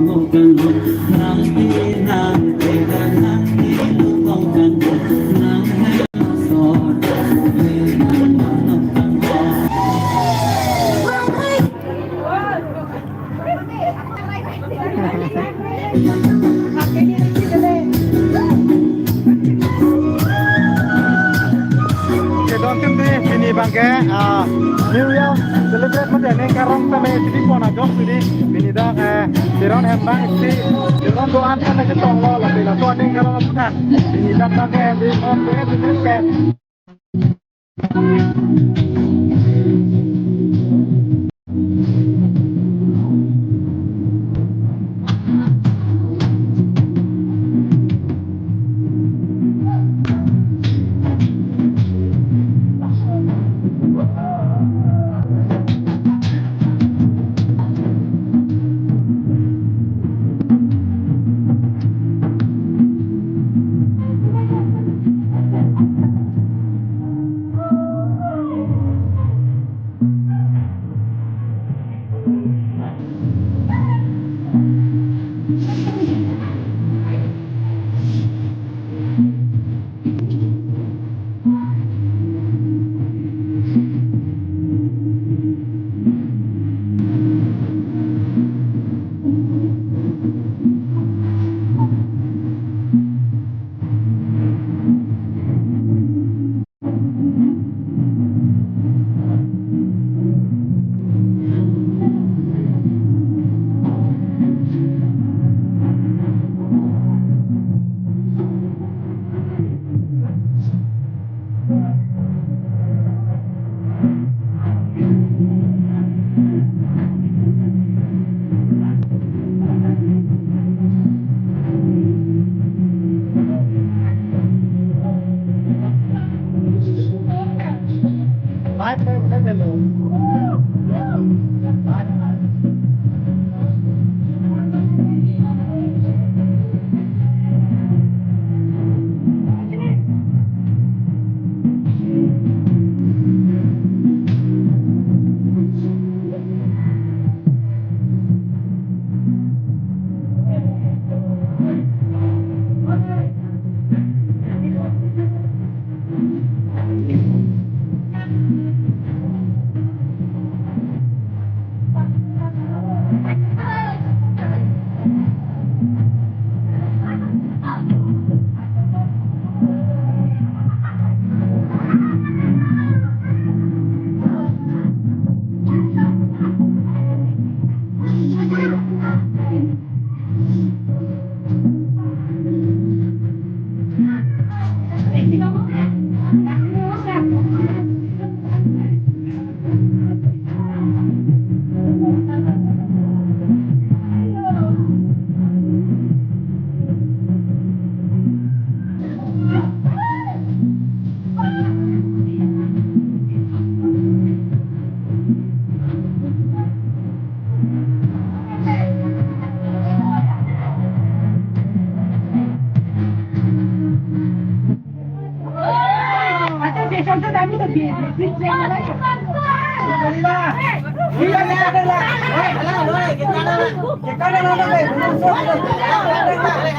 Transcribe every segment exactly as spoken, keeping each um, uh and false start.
Oke, don tim di pini abangke, ah, New Year celebrate mate aning karong tame chiri pon ajok chiri pini dak, eh, Teron hem abang isi Teron do-an tame chetonglo lapen laso aning karong aphan pini dak abangke di on the business pen.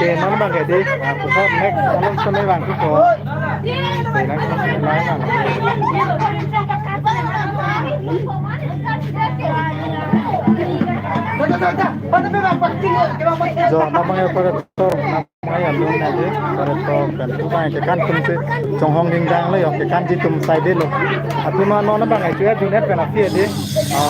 Oke, non abangke di, ah, puthot next along seme bangke ko. Oke, next along seme bang. Jo, non abangke parat to, non abangke alun nadi, parat to, pen tu abangke kekan atum si chonghong ding dang lo, jo kekanji atum saidelo. Atum non abangke chuya junep pen api di. Ah.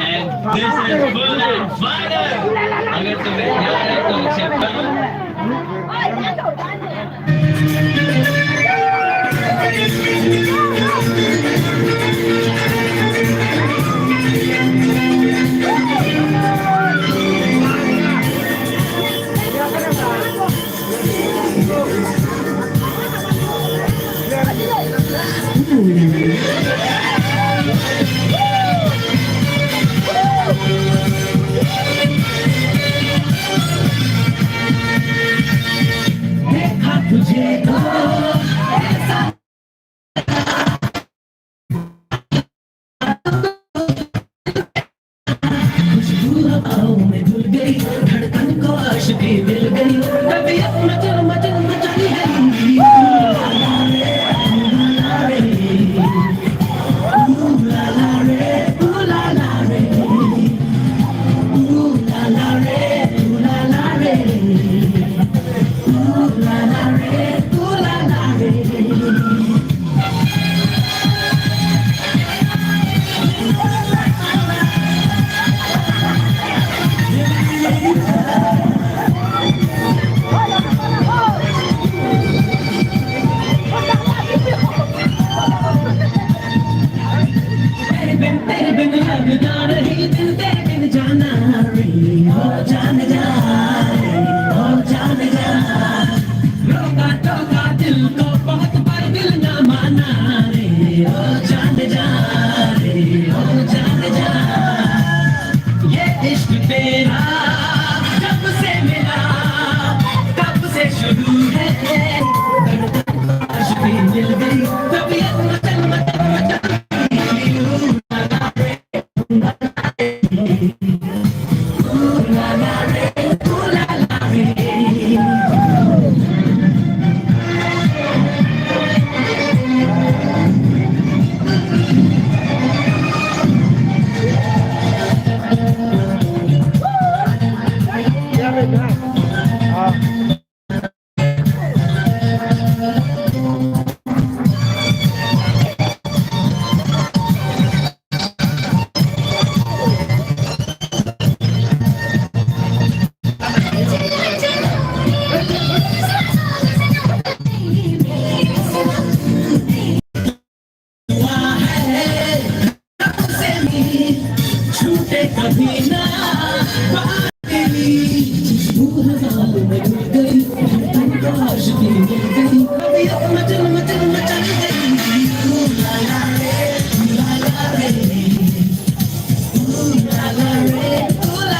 And this is full and final. अगर तुम्हें याद है तो उसे देखा तुझे तो ऐसा खुशबू हवाओं में घुल गई, धड़कन को आशिकी मिल गई, तबीयत मचल मचल मचल गई। तेरे बिन, तेरे बिन लगता नहीं दिल, तेरे बिन जाना रे, ओ जान जा रे, ओ जान जा। रोका टोका दिल को बहुत बार, दिल ना माना रे, ओ जान जा रे, ओ जान जा। ये इश्क तेरा जब से मिला, तब से शुरू है। आशिकी मिल गई, तबीयत मचल मचल मचल गई। छूटे कभी ना बात तेरी, खुशबू हवाओं में घुल गई, धड़कन को आशिकी मिल गई, तबीयत मचल मचल मचल गई। ला ला रे, ला ला रे, ला ला रे, ला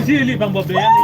Sili bang bobe ya ni.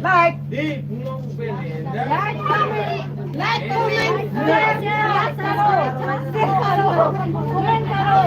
Like, like, comment, share karo, comment karo, comment karo.